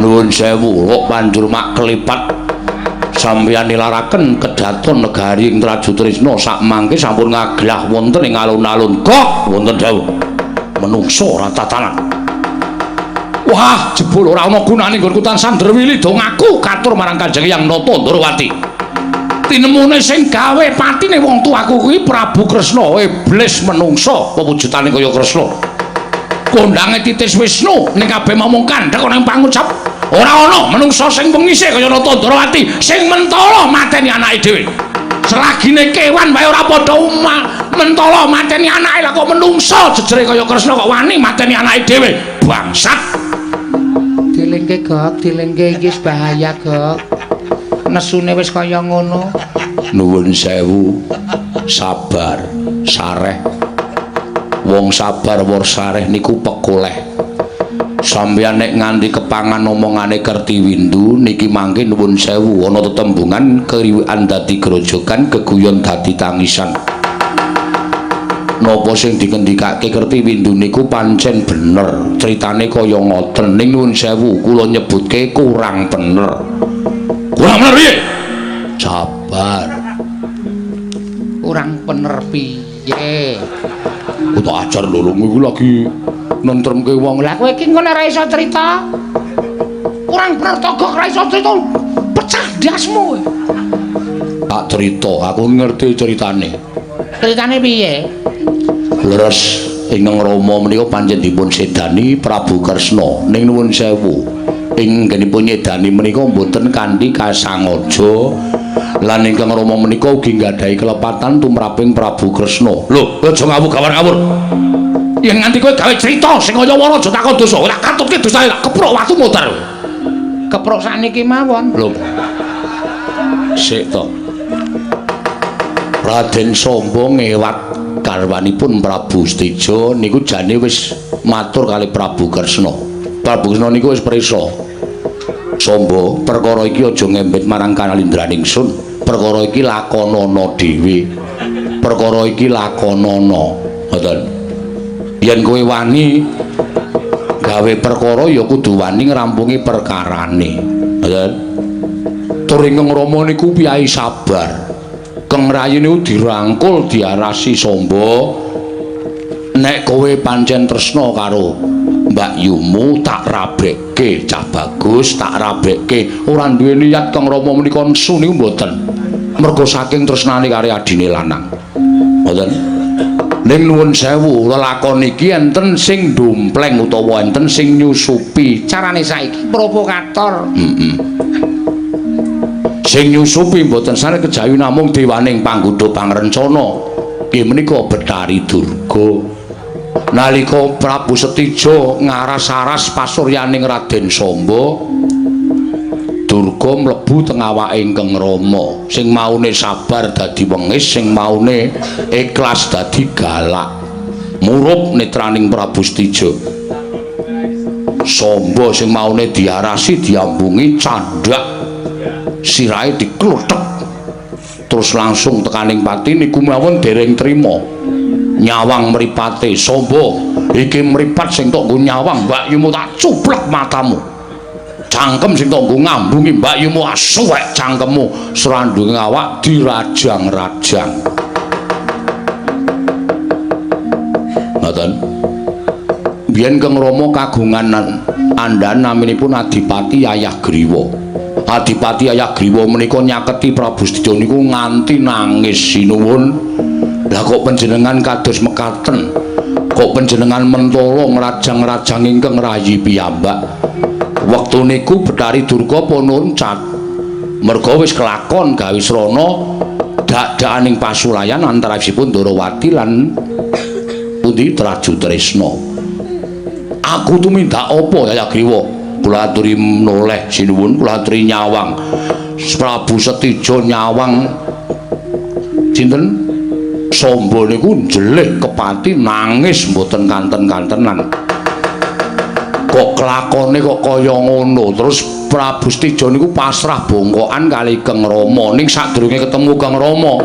Nuwun sewu, kok banjur mak kelipat sampeyan nilaraken kedaton negari ing Trajutrisna sakmangke sampun ngaglah wonten ing alun-alun. Kok wonten dawuh menungso ora tatanan. Wah, jebul ora ana gunane nggonku tansah ndrewili do ngaku katur marang Kanjeng Hyang Nata Ndrawati. Tinemune sing gawe patine wong tuaku kuwi Prabu Kresna, iblis menungso pewujudane kaya Kresna. Kondange titis Wisnu ning kabeh momong kandhek ana ing pangucap ora ana menungso sing wengise kaya Nata Ndrawati sing mentala mateni anake dhewe. Selagine kewan wae ora padha mentala mateni anake, lah kok menungso jejere kaya Kresna kok wani mateni anake dhewe. Bangsat. Dilingke, Gok, dilingke iki wis bahaya, Gok. Nesune wis kaya ngono. Nuwun sewu, sabar, sareh. Wong sabar wor sareh niku pekoleh. Sampeyan nek nganti kepangan omongane Kertiwindu niki mangke nuwun sewu ana tetembungan keriwikan dadi grojogan, geguyon dadi tangisan. Napa sing dikendikake Kertiwindu niku pancen bener, critane kaya ngoten. Ning nuwun sewu kula nyebutke kurang bener. Kurang bener piye? Sabar. Kurang bener piye? Aku tak ajar lho, lho iku lagi nentremke wong. Lah kowe iki engko nek ora iso crita. Kurang bener to, Gok, ora iso crita. Pecah ndasmu kowe. Tak crita, aku ngerti ceritane. Critane piye? Leres ingkang Rama menika pancen dipun sedani Prabu Kresna. Ning nuwun sewu, ing nggenipun nyedani menika mboten kanthi kasangaja lan ingkang Rama menika ugi nggadahi kelepatan tumraping Prabu Kresna. Lho, aja ngawur-ngawur. Yen nganti kowe gawe crita sing kaya wara aja takon dosa, tak katutke dosane, tak keprok watu modar. Keprok sakniki mawon. Lho. Sik to. Raden Samba ngewat garwanipun Prabu Setija niku jane wis matur kali Prabu Kresna. Prabu Kresna niku wis prisa. Samba, perkara iki aja ngembet marang kanalindraning sun. Perkara iki lakonana dhewe. Perkara iki lakonana. Ngoten. Yen kowe wani gawe perkara ya kudu wani ngrampungi perkarane. Ngoten. Tur ingkang Rama niku piyai sabar. Keng Rayi niku dirangkul diarasi Samba, nek kowe pancen tresna karo Mbak Yumu tak rabekke, cah bagus tak rabekke. Ora duwe niat Kang Rama menika nesu niku mboten. Mergo saking tresnane karo adine lanang. Mboten. Ning nuwun sewu, lelakon iki enten sing dompleng utawa enten sing nyusupi. Carane saiki provokator. Sing nyusupi mboten sane kejawi namung dewaning panggodha pangrencana. Nggih menika Betari Durga. Nalika Prabu Setija ngaras-aras pasuryaning Raden Samba, Durga mlebu teng awake ingkang Rama. Sing maune sabar dadi wengis, sing maune ikhlas dadi galak. Murup netraning Prabu Setija. Samba sing maune diarasi diambungi candhak, sirahe dikluthek. Terus langsung tekaning pati niku mawon dereng trima. Nyawang mripate Samba, iki mripat sing tok nggo nyawang Mbak Yumu tak cuplek matamu. Cangkem sing tok nggo ngambungi Mbak Yumu asuwek cangkemmu, srandunge awak dirajang-rajang. Ngoten. Biyen Kang Rama kagungan andhan naminipun Adipati Yayah Griwa. Adipati Yayah Griwa menika nyaketi Prabu Setija niku nganti nangis sinuwun. Lah kok panjenengan kados mekaten? Kok panjenengan mentala ngrajang-rajang ingkang rayi piyambak? Wektu niku Betari Durga pun nuncat. Merga wis kelakon gawe srana dak-dakaning pasulayan antarawisipun Ndorowati lan pundi Trajutresna. Aku tumindak apa Yayah Griwa? Kula aturi noleh sinuwun, kula aturi nyawang. Prabu Setija nyawang sinten? Samba niku njelih kepati nangis mboten kanten-kantenan. Kok kelakone kok kaya ngono? Terus Prabu Setija niku pasrah bongkokan kali Kang Rama. Ning sadurunge ketemu Kang Rama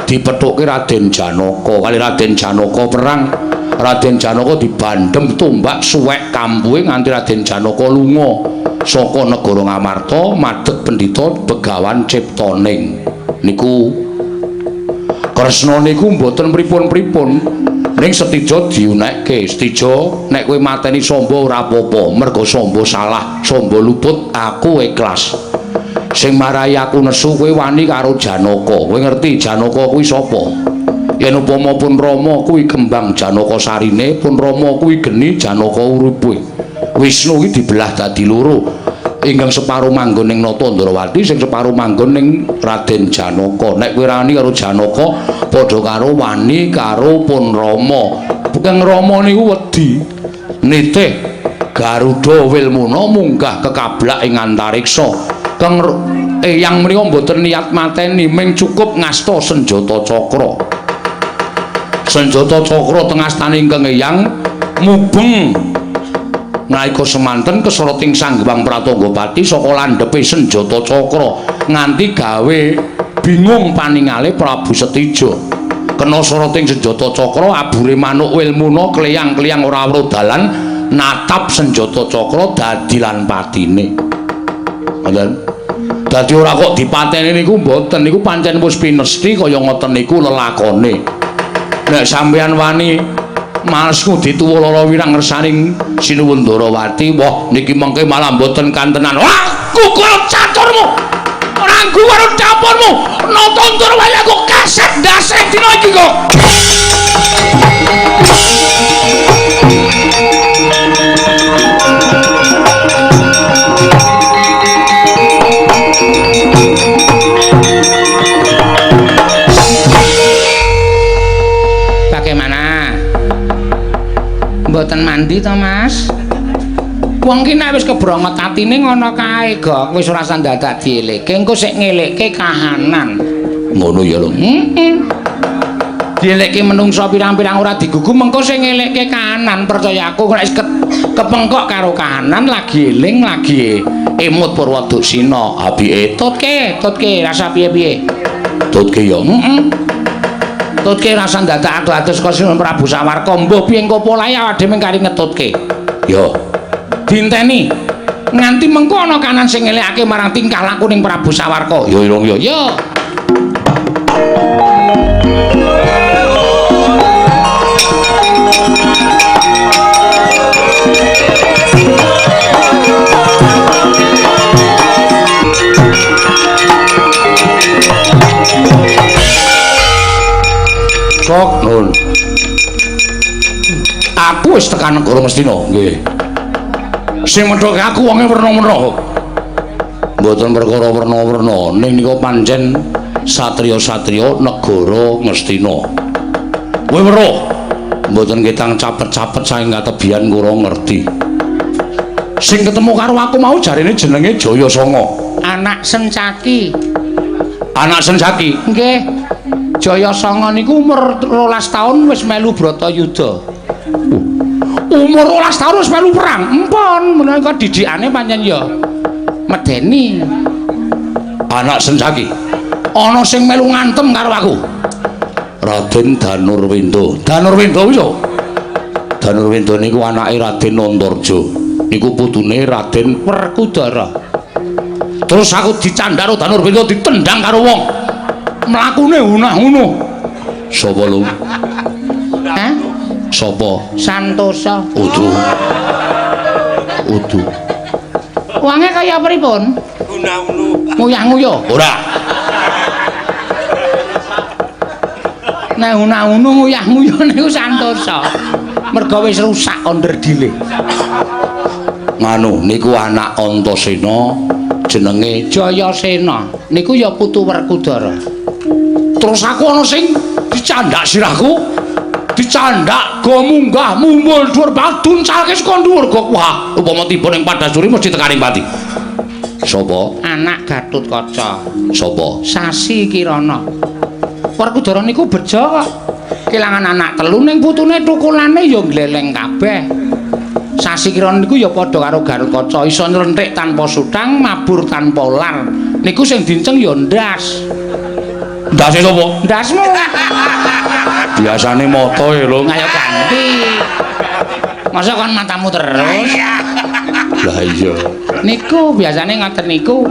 dipethuke Raden Janaka. Kali Raden Janaka perang, Raden Janaka dibandhem tombak suwek kampuhe nganti Raden Janaka lunga. saka negara Ngamarta madeg pendhita Begawan Ciptaning. Niku Kresna niku mboten pripun-pripun. Ning Setija diunekke, Setija nek kowe mateni Samba ora apa-apa, merga Samba salah, Samba luput, aku ikhlas. Sing marai aku nesu kowe wani karo Janaka. Kowe ngerti Janaka kuwi sapa? Yen upama pun Rama kuwi kembang Janaka sarine, pun Rama kuwi geni Janaka uripe. Wisnu kuwi dibelah dadi loro. Ingkang separo manggon ning Nata Ndrawati, sing separo manggon ning Raden Janaka. Nek kowe wani karo Janaka, padha karo wani karo pun Rama. Kang Rama niku wedi nitih Garuda Wilmuna munggah kekablak ing antariksa. Kang Eyang menika mboten niat mateni, ming cukup ngasta senjata cakra. Senjata cakra teng astane ingkang Eyang mubeng nalika semanten kesoroting Sang Hyang Pratanggapati saka landhepe senjata cakra nganti gawe bingung paningale Prabu Setija. Kena soroting senjata cakra abure manuk Wilmuna kleyang-kleyang ora weruh dalan natap senjata cakra dadi lan patine. Ngoten. Dadi ora kok dipateni niku mboten, niku pancen wis pinesti kaya ngoten niku lelakone. Nek sampeyan wani males ngudi tuwa lara wirang ngersaning Sinuwun Ndarawati, wah niki mengke malah mboten kantenan. Aku karo caturmu, ora nggo karo dapurmu, nata Ndarawati aku kaset ndase dina iki kok. Bagaimana? Mboten mandi to, Mas? Wong ki nek wis kebrongot atine ngono kae, Gok. Wis ora usah dadak dielekke, engko sik ngelekke kahanan. Ngono ya lho. Heeh. Dielekke menungso pirang-pirang ora digugu, mengko sing ngelekke kahanan. Percaya aku nek wis kepengkok karo kahanan lagi eling lagi emut Purwaduksina. Apike tutke, tutke rasa piye-piye. Tutke ya. Heeh. Tutke rasa dadak ado-ado saka Sinuwun Prabu Sawarka. Mbuh piye engko polahe awake dhewe kari ngetutke. Ya. Dinteni nganti mengko ana kanan sing ngelekake marang tingkah lakuning Prabu Sawarka. Ya ya ya. Kok nun. Aku wis tekan negara Ngastina, nggih. Sing methoke aku wonge werna-werna. Mboten perkara werna-werna, ning nika pancen satriya-satriya negara Ngastina. Kowe weruh? Mboten ketang capet-capet saking katebian kula ngerti. Sing ketemu karo aku mau jarene jenenge Jaya Sanga. Anak Sencaki. Anak Sencaki? Nggih. Jaya Sanga niku umur 12 taun wis melu Bratayuda. Umur 12 taun wis melu perang. Empon menika didikane pancen ya medeni. Anak Sencaki. Ana sing melu ngantem karo aku. Raden Danurwenda. Danurwenda kuwi sapa? Danurwenda niku anake Raden Antarja. Niku putune Raden Werkudara. Terus aku dicandhak karo Danurwenda ditendang karo wong. Mlakune hunah-hunuh. Sapa lho? Hah? Sapa? Santosa. Udu. Udu. Wonge kaya pripun? Hunah-hunuh. Nguyah-nguyuh. Ora. Nek hunah-hunuh nguyah-nguyuh niku Santosa. Merga wis rusak onderdile. Nganu niku anak Antasena jenenge Jayasena. Niku ya putu Werkudara. Terus aku ana sing dicandhak sirahku, dicandhak go munggah mumbul dhuwur paduncalke saka dhuwur go. Wah, upama tiba ning Padasuri mesti tekaning pati. Sapa? Anak Gatotkaca. Sapa? Sasi Kirana. Werkudara niku bejo kok. Kelangan anak telu ning putune tukulane ya gleleng kabeh. Sasi Kirana niku ya padha karo Gatotkaca, iso nylenthik tanpa sutang, mabur tanpa lar. Niku sing dinceng ya ndas. Ndase sapa? Ndasmu. Biasane mata e lho. Ayo ganti. Masa kon matamu terus? Lah iya. Niku biasane ngoten niku.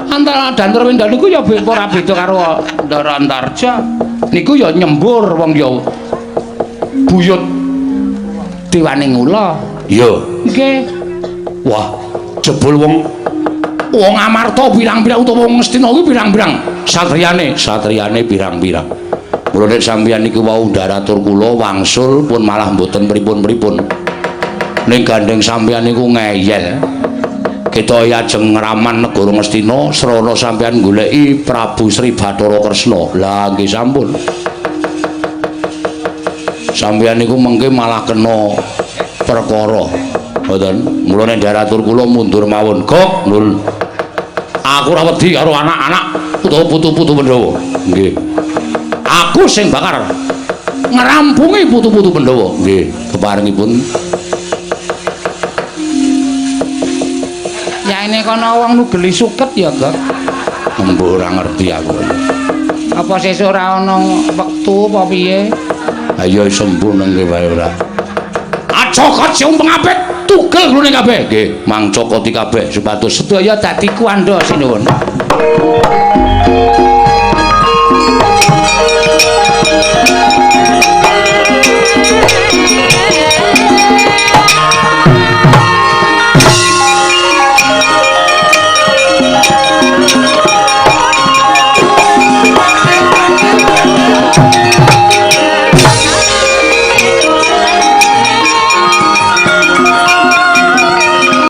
Antara Danrawenda niku ya ora beda karo Ndara Antarja. Niku ya nyembur wong ya buyut dewane ngula. Iya. Nggih. Wah, jebul wong Wong Amarta pirang-pirang utawa wong Ngastina kuwi pirang-pirang satriyane, satriyane pirang-pirang. Mula nek sampeyan niku wau ndaratur kula wangsul pun malah mboten pripun-pripun. Ning gandeng sampeyan niku ngeyel. Kita ajeng ngraman negara Ngastina, srana sampeyan goleki Prabu Sri Bathara Kresna. Lah nggih sampun. Sampeyan niku mengke malah kena perkara. Mboten. Mula nek ndaratur kula mundur mawon. Gok, Nul. Aku ora wedi karo anak-anak utawa putu-putu Pandhawa. Nggih. Aku sing bakar ngrampungi putu-putu Pandhawa. Nggih, keparengipun Yaene kono wong nugeli suket ya, Gok. Embuh ora ngerti aku. Apa sesuk ora ana wektu apa piye? Ayo sembuh nang wae ora. Acokot sing pengapit tugel ngrune kabeh. Nggih, mang cokoti kabeh supados Sedaya dadi kuandha sinuwun.